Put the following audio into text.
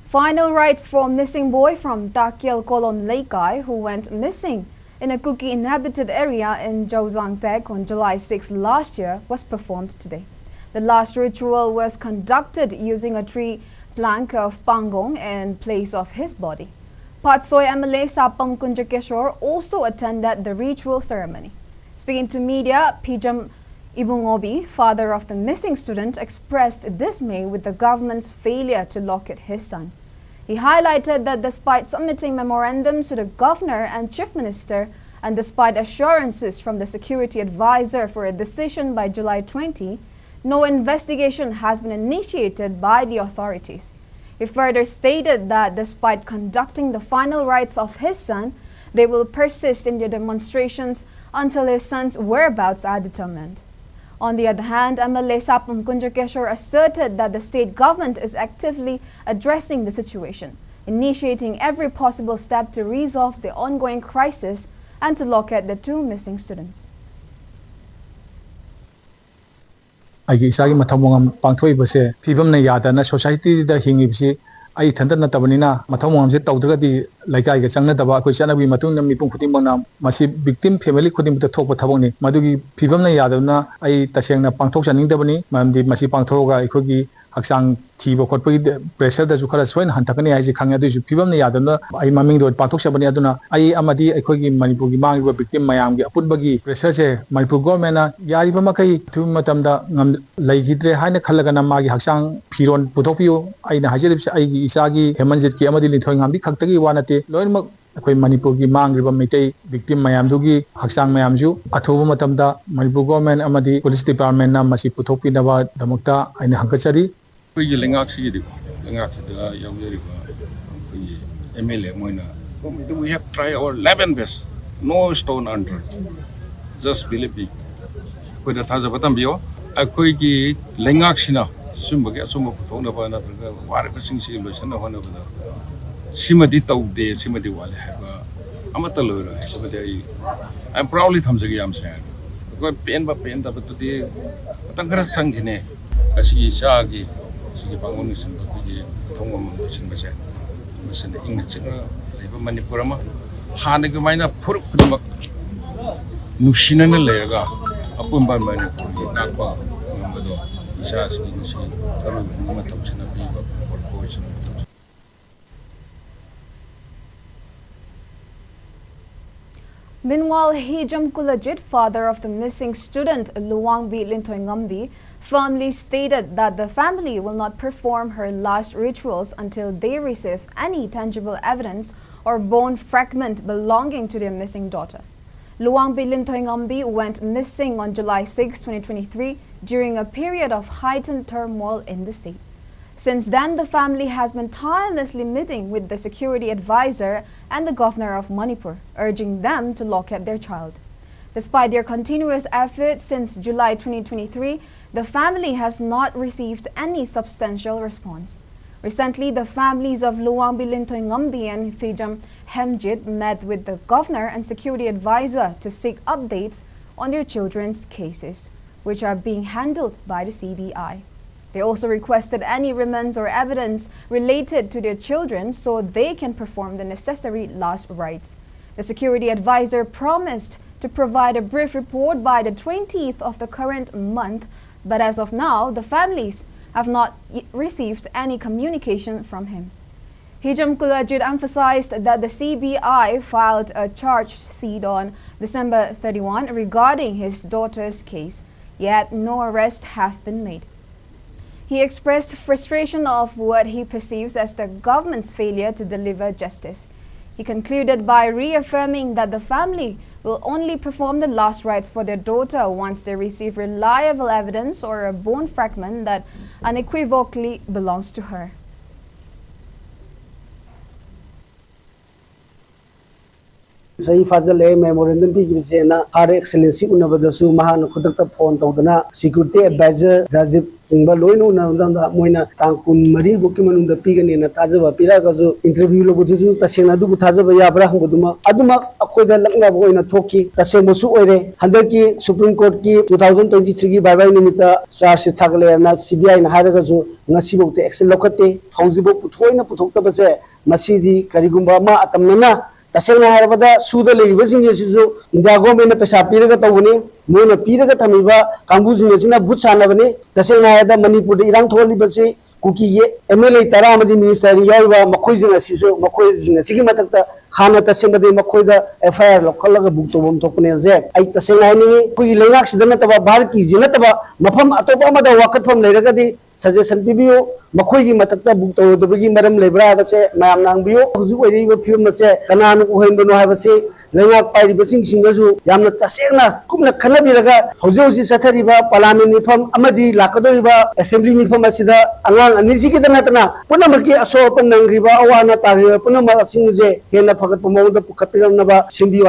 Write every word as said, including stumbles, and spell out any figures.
Final rites for missing boy from Takyal Kolom Leikai, who went missing in a Kuki inhabited area in Jozang Tek on July sixth last year, was performed today. The last ritual was conducted using a tree plank of pangong in place of his body. Patsoi M L A Sapam Kunjakeshwar also attended the ritual ceremony. Speaking to media, Pijam Ibungobi, father of the missing student, expressed dismay with the government's failure to locate his son. He highlighted that despite submitting memorandums to the governor and chief minister, and despite assurances from the security advisor for a decision by July twenty, no investigation has been initiated by the authorities. He further stated that despite conducting the final rites of his son, they will persist in their demonstrations until his son's whereabouts are determined. On the other hand, M L A Sapam Kunjakeshwar asserted that the state government is actively addressing the situation, initiating every possible step to resolve the ongoing crisis and to locate the two missing students. ꯑꯩꯒꯤ ꯏꯆꯥꯒꯤ ꯃꯊꯧ ꯃꯉꯝ ꯄꯥꯡꯊꯣꯛꯏꯕꯁꯦ ꯐꯤꯕꯝꯅ ꯌꯥꯗꯅ ꯁꯣꯁꯥꯏꯇꯤꯗ ꯍꯤꯡꯉꯤꯕꯁꯤ ꯑꯩ ꯏꯊꯟꯇ ꯅꯠꯇꯕꯅꯤꯅ, ꯃꯊꯧ ꯃꯉꯝꯁꯦ ꯇꯧꯗ꯭ꯔꯒꯗꯤ ꯂꯩꯀꯥꯏꯒ ꯆꯪꯅꯗꯕ, ꯑꯩꯈꯣꯏ ꯆꯠꯅꯕꯤ ꯃꯇꯨꯡ ꯏꯟꯅ ꯃꯤꯄꯨꯝ ꯈꯨꯗꯤꯡꯃꯛꯅ ꯃꯁꯤ ꯕꯤꯛꯇꯤꯝ ꯐꯦꯃꯤꯂꯤ ꯈꯨꯗꯤꯡꯃꯛꯇ ꯊꯣꯛꯄ ꯊꯕꯛꯅꯤ꯫ ꯃꯗꯨꯒꯤ ꯐꯤꯕꯝꯅ ꯌꯥꯗꯕꯅ ꯑꯩ ꯇꯁꯦꯡꯅ ꯄꯥꯡꯊꯣꯛꯆꯅꯤꯡꯗꯕꯅꯤ, ꯃꯔꯝꯗꯤ ꯃꯁꯤ ꯄꯥꯡꯊꯣꯛꯑꯒ ꯑꯩꯈꯣꯏꯒꯤ ꯍꯛꯆꯥꯡ ꯊꯤꯕ ꯈꯣꯠꯄꯒꯤ ꯄ꯭ꯔꯦꯁꯔꯗꯁꯨ ꯈꯔ ꯁꯣꯏꯅ ꯍꯟꯊꯛꯀꯅꯤ ꯍꯥꯏꯁꯤ ꯈꯪꯉꯦ꯫ ꯑꯗꯨꯏꯁꯨ ꯐꯤꯕꯝꯅ ꯌꯥꯗꯕꯅ ꯑꯩ ꯃꯃꯤꯡꯗ ꯑꯣꯏꯅ ꯄꯥꯡꯊꯣꯛꯆꯕꯅꯤ꯫ ꯑꯗꯨꯅ ꯑꯩ ꯑꯃꯗꯤ ꯑꯩꯈꯣꯏꯒꯤ ꯃꯅꯤꯄꯨꯔꯒꯤ ꯃꯥꯡꯂꯤꯕ ꯕꯤꯛꯇꯤꯝ ꯃꯌꯥꯝꯒꯤ ꯑꯄꯨꯟꯕꯒꯤ ꯄ꯭ꯔꯦꯁꯔꯁꯦ ꯃꯅꯤꯄꯨꯔ ꯒꯣꯔꯃꯦꯟꯅ ꯌꯥꯔꯤꯕ ꯃꯈꯩ ꯑꯊꯨꯕ ꯃꯇꯝꯗ ꯉꯝ-, ꯂꯩꯈꯤꯗ꯭ꯔꯦ ꯍꯥꯏꯅ ꯈꯜꯂꯒꯅ ꯃꯥꯒꯤ ꯍꯛꯆꯥꯡ ꯐꯤꯔꯣꯟ ꯄꯨꯊꯣꯛꯄꯤꯌꯨ꯫ ꯑꯩꯅ ꯍꯥꯏꯖꯔꯤꯕꯁꯦ ꯑꯩꯒꯤ ꯏꯆꯥꯒꯤ ꯍꯦꯃꯟꯖꯤꯠꯀꯤ ꯑꯃꯗꯤ ꯂꯤꯟꯊꯣꯏꯉꯥꯝꯕꯤ ꯈꯛꯇꯒꯤ ꯋꯥ ꯅꯠꯇꯦ, ꯂꯣꯏꯅꯃꯛ ꯑꯩꯈꯣꯏ ꯃꯅꯤꯄꯨꯔꯒꯤ ꯃꯥꯡꯂꯤꯕ ꯃꯩꯇꯩ ꯕꯤꯛꯇꯤꯝ ꯃꯌꯥꯝꯗꯨꯒꯤ ꯍꯛꯆꯥꯡ ꯃꯌꯥꯝꯁꯨ ꯑꯊꯨꯕ ꯃꯇꯝꯗ ꯃꯅꯤꯄꯨꯔ ꯒꯣꯔꯃꯦꯟ ꯑꯃꯗꯤ ꯄꯨꯂꯤꯁ ꯗꯤꯄꯥꯔꯠꯃꯦꯟꯅ ꯃꯁꯤ ꯄꯨꯊꯣꯛꯄꯤꯅꯕꯒꯤꯗꯃꯛꯇ ꯑꯩꯅ ꯍꯪꯒꯠꯆꯔꯤ꯫ ꯑꯩꯈꯣꯏꯒꯤ ꯂꯩꯉꯥꯛꯁꯤꯒꯤꯗꯤꯀꯣ, ꯂꯩꯉꯥꯛꯁꯤꯗ ꯌꯥꯎꯖꯔꯤꯕ ꯑꯩꯈꯣꯏꯒꯤ ꯑꯦꯝ ꯑꯦꯜ ꯑꯦ ꯃꯣꯏꯅ, "We have tried our level best, no stone unturned, just believe me, ꯑꯩꯈꯣꯏꯗ ꯊꯥꯖꯕ ꯊꯝꯕꯤꯌꯣ꯫ ꯑꯩꯈꯣꯏꯒꯤ ꯂꯩꯉꯥꯛꯁꯤꯅ ꯁꯨꯝꯕꯒꯤ ꯑꯆꯨꯝꯕ ꯄꯨꯊꯣꯛꯅꯕ ꯅꯠꯇ꯭ꯔꯒ ꯋꯥꯔꯤꯕꯁꯤꯡꯁꯤ ꯂꯣꯏꯁꯤꯟꯅꯕ ꯍꯣꯠꯅꯕꯗ ꯁꯤꯃꯗꯤ ꯇꯧꯗꯦ, ꯁꯤꯃꯗꯤ ꯋꯥꯠꯂꯦ ꯍꯥꯏꯕ ꯑꯃꯠꯇ ꯂꯩꯔꯣꯏ ꯍꯥꯏꯁꯤꯃꯗꯤ ꯑꯩ, I am proudly ꯊꯝꯖꯒꯦ ꯌꯥꯝ ꯁꯦꯡꯅ꯫ ꯑꯩꯈꯣꯏ ꯄꯦꯟꯕ ꯄꯦꯟꯗꯕꯗꯨꯗꯤ ꯃꯇꯝ ꯈꯔ ꯆꯪꯈꯤꯅꯤ꯫ ꯑꯁꯤꯒꯤ ꯏꯆꯥꯒꯤ ꯁꯤꯒꯤ ꯄꯥꯡꯒꯜ ꯅꯨꯡꯁꯤꯕ ꯑꯩꯈꯣꯏꯒꯤ ꯑꯊꯧꯕ ꯑꯃ ꯂꯣꯏꯁꯤꯟꯕꯁꯦ, ꯃꯁꯤꯅ ꯏꯪꯅ ꯆꯤꯛꯅ ꯂꯩꯕ ꯃꯅꯤꯄꯨꯔ ꯑꯃ, ꯍꯥꯟꯅꯒꯤ ꯑꯗꯨꯃꯥꯏꯅ ꯐꯨꯔꯨꯞ ꯈꯨꯗꯤꯡꯃꯛ ꯅꯨꯡꯁꯤꯅꯅ ꯂꯩꯔꯒ ꯑꯄꯨꯟꯕ ꯃꯅꯤꯄꯨꯔꯒꯤ ꯉꯥꯛꯄ ꯉꯝꯕꯗꯣ ꯏꯆꯥꯁꯤꯡꯒꯤ ꯉꯁꯤ ꯑꯔꯣꯏꯕ ꯃꯇꯝꯁꯤꯅ ꯄꯤꯕ ꯄꯣꯠ ꯑꯣꯏꯁꯅꯨ꯫ Meanwhile, Hijam Kulajit, father of the missing student Luwangbi Lintoingambi, firmly stated that the family will not perform her last rituals until they receive any tangible evidence or bone fragment belonging to their missing daughter. Luwangbi Lintoingambi went missing on July sixth, twenty twenty-three, during a period of heightened turmoil in the state. Since then, the family has been tirelessly meeting with the security advisor and the governor of Manipur, urging them to locate their child. Despite their continuous efforts since July twenty twenty-three, the family has not received any substantial response. Recently, the families of Luwangbi Lintoingambi and Fijam Hemjit met with the governor and security advisor to seek updates on their children's cases, which are being handled by the C B I. They also requested any remains or evidence related to their children so they can perform the necessary last rites. The security advisor promised to provide a brief report by the twentieth of the current month, but as of now, the families have not y- received any communication from him. Hijam Kulajit emphasized that the C B I filed a charge sheet on December thirty-one regarding his daughter's case, yet no arrests have been made. He expressed frustration of what he perceives as the government's failure to deliver justice. He concluded by reaffirming that the family will only perform the last rites for their daughter once they receive reliable evidence or a bone fragment that unequivocally belongs to her. ꯆꯍꯤ ꯐꯥꯖꯤꯜꯂꯛꯑꯦ memorandum ꯄꯤꯈꯤꯕꯁꯦꯅ ꯍꯥꯏꯔꯦ꯫ ꯑꯦꯛꯁꯦꯂꯦꯟꯁꯤ ꯎꯅꯕꯗꯁꯨ ꯃꯍꯥꯛꯅ ꯈꯨꯗꯛꯇ phone ꯇꯧꯗꯅ security adviser Rajiv ꯆꯤꯡꯕ ꯂꯣꯏꯅ ꯎꯅꯔꯕ ꯃꯇꯨꯡꯗ ꯃꯣꯏꯅ ꯇꯥꯡ ꯀꯨꯟ ꯃꯔꯤꯐꯥꯎꯒꯤ ꯃꯅꯨꯡꯗ ꯄꯤꯒꯅꯦꯅ ꯊꯥꯖꯕ ꯄꯤꯔꯛꯑꯒꯁꯨ, ꯏꯟꯇꯔꯚ꯭ꯌꯨ ꯂꯧꯕꯗꯨꯁꯨ ꯇꯁꯦꯡꯅ ꯑꯗꯨꯕꯨ ꯊꯥꯖꯕ ꯌꯥꯕ꯭ꯔꯥ ꯍꯪꯕꯗꯨꯃꯛ ꯑꯗꯨꯃꯛ ꯑꯩꯈꯣꯏꯗ ꯂꯛꯅꯕ ꯑꯣꯏꯅ ꯊꯣꯛꯈꯤ꯫ ꯇꯁꯦꯡꯕꯁꯨ ꯑꯣꯏꯔꯦ꯫ ꯍꯟꯗꯛꯀꯤ ꯁꯨꯄ꯭ꯔꯤꯝ ꯀꯣꯔꯠꯀꯤ ꯇꯨ ꯊꯥꯎꯖꯟ ꯇ꯭ꯋꯦꯟꯇꯤ ꯊ꯭ꯔꯤꯒꯤ ꯚꯥꯏ ꯚꯥꯏ ꯅꯨꯃꯤꯠꯇ ꯆꯥꯔꯖꯁꯤꯠ ꯊꯥꯒꯠꯂꯦꯅ ꯁꯤ ꯕꯤ ꯑꯥꯏꯅ ꯍꯥꯏꯔꯒꯁꯨ ꯉꯁꯤꯐꯥꯎꯗ ꯑꯦꯛꯁꯟ ꯂꯧꯈꯠꯇꯦ꯫ ꯍꯧꯖꯤꯛꯐꯥꯎ ꯄꯨꯊꯣꯛ ꯑꯣꯏꯅ ꯄꯨꯊꯣꯛꯇꯕꯁꯦ ꯃꯁꯤꯗꯤ ꯀꯔꯤꯒꯨꯝꯕ ꯑꯃ ꯑꯇꯝꯅꯅ ꯇꯁꯦꯡꯅ ꯍꯥꯏꯔꯕꯗ ꯁꯨꯗ ꯂꯩꯔꯤꯕꯁꯤꯡ ꯑꯁꯤꯁꯨ ꯏꯟꯗꯤꯌꯥ ꯒꯣꯔꯃꯦꯟꯅ ꯄꯩꯁꯥ ꯄꯤꯔꯒ ꯇꯧꯕꯅꯤ꯫ ꯃꯣꯏꯅ ꯄꯤꯔꯒ ꯊꯝꯃꯤꯕ ꯀꯥꯡꯕꯨꯁꯤꯡ ꯑꯁꯤꯅ ꯚꯨꯠ ꯁꯥꯟꯅꯕꯅꯤ꯫ ꯇꯁꯦꯡꯅ ꯍꯥꯏꯔꯕꯗ ꯃꯅꯤꯄꯨꯔꯗ ꯏꯔꯥꯡ ꯊꯣꯛꯍꯜꯂꯤꯕꯁꯤ ꯀꯨꯀꯤꯒꯤ ꯑꯦꯝ ꯑꯦꯜ ꯑꯦ ꯇꯔꯥ ꯑꯃꯗꯤ ꯃꯤꯅꯤꯁꯇꯔ ꯑꯅꯤ ꯌꯥꯎꯔꯤꯕ ꯃꯈꯣꯏꯁꯤꯡ ꯑꯁꯤꯁꯨ, ꯃꯈꯣꯏꯁꯤꯡ ꯑꯁꯤꯒꯤ ꯃꯊꯛꯇ ꯍꯥꯟꯅ ꯇꯁꯦꯡꯕꯗꯤ ꯃꯈꯣꯏꯗ ꯑꯦꯐ ꯑꯥꯏ ꯑꯥꯔ ꯂꯧꯈꯠꯂꯒ ꯕꯨꯛ ꯇꯧꯐꯝ ꯊꯣꯛꯄꯅꯦ ꯍꯥꯏꯁꯦ꯫ ꯑꯩ ꯇꯁꯦꯡꯅ ꯍꯥꯏꯅꯤꯡꯉꯤ, ꯑꯩꯈꯣꯏꯒꯤ ꯂꯩꯉꯥꯛꯁꯤꯗ ꯅꯠꯇꯕ, ꯚꯥꯔꯠꯀꯤꯁꯤ ꯅꯠꯇꯕ ꯃꯐꯝ ꯑꯇꯣꯞꯄ ꯑꯃꯗ ꯋꯥꯀꯠꯐꯝ ꯂꯩꯔꯒꯗꯤ ꯁꯖꯦꯁꯟ ꯄꯤꯕꯤꯌꯨ꯫ ꯃꯈꯣꯏꯒꯤ ꯃꯊꯛꯇ ꯕꯨꯛ ꯇꯧꯔꯨꯗꯕꯒꯤ ꯃꯔꯝ ꯂꯩꯕ꯭ꯔꯥ ꯍꯥꯏꯕꯁꯦ ꯃꯌꯥꯝꯅ ꯍꯪꯕꯤꯌꯨ꯫ ꯍꯧꯖꯤꯛ ꯑꯣꯏꯔꯛꯏꯕ ꯐꯤꯕꯝ ꯑꯁꯦ ꯀꯅꯥꯅ ꯎꯍꯟꯕꯅꯣ ꯍꯥꯏꯕꯁꯤ ꯂꯩꯉꯥꯛ ꯄꯥꯏꯔꯤꯕꯁꯤꯡꯁꯤꯡꯅꯁꯨ ꯌꯥꯝꯅ ꯇꯁꯦꯡꯅ ꯀꯨꯞꯅ ꯈꯟꯅꯕꯤꯔꯒ ꯍꯧꯖꯤꯛ ꯍꯧꯖꯤꯛ ꯆꯠꯊꯔꯤꯕ ꯄꯥꯔꯂꯥꯃꯦꯟ ꯃꯤꯐꯝ ꯑꯃꯗꯤ ꯂꯥꯛꯀꯗꯧꯔꯤꯕ ꯑꯦꯁꯦꯝꯕ꯭ꯂꯤ ꯃꯤꯐꯝ ꯑꯁꯤꯗ ꯑꯉꯥꯡ ꯑꯅꯤꯁꯤꯒꯤꯗ ꯅꯠꯇꯅ ꯄꯨꯝꯅꯃꯛꯀꯤ ꯑꯁꯣꯛ ꯑꯄꯟ ꯅꯪꯈ꯭ꯔꯤꯕ, ꯑꯋꯥ ꯑꯅꯥ ꯇꯥꯈ꯭ꯔꯤꯕ ꯄꯨꯝꯅꯃꯛ ꯑꯁꯤꯡꯁꯦ ꯍꯦꯟꯅ ꯐꯒꯠꯄ ꯃꯑꯣꯡꯗ ꯄꯨꯈꯠꯄꯤꯔꯛꯅꯕ ꯁꯤꯟꯕꯤꯌꯨ꯫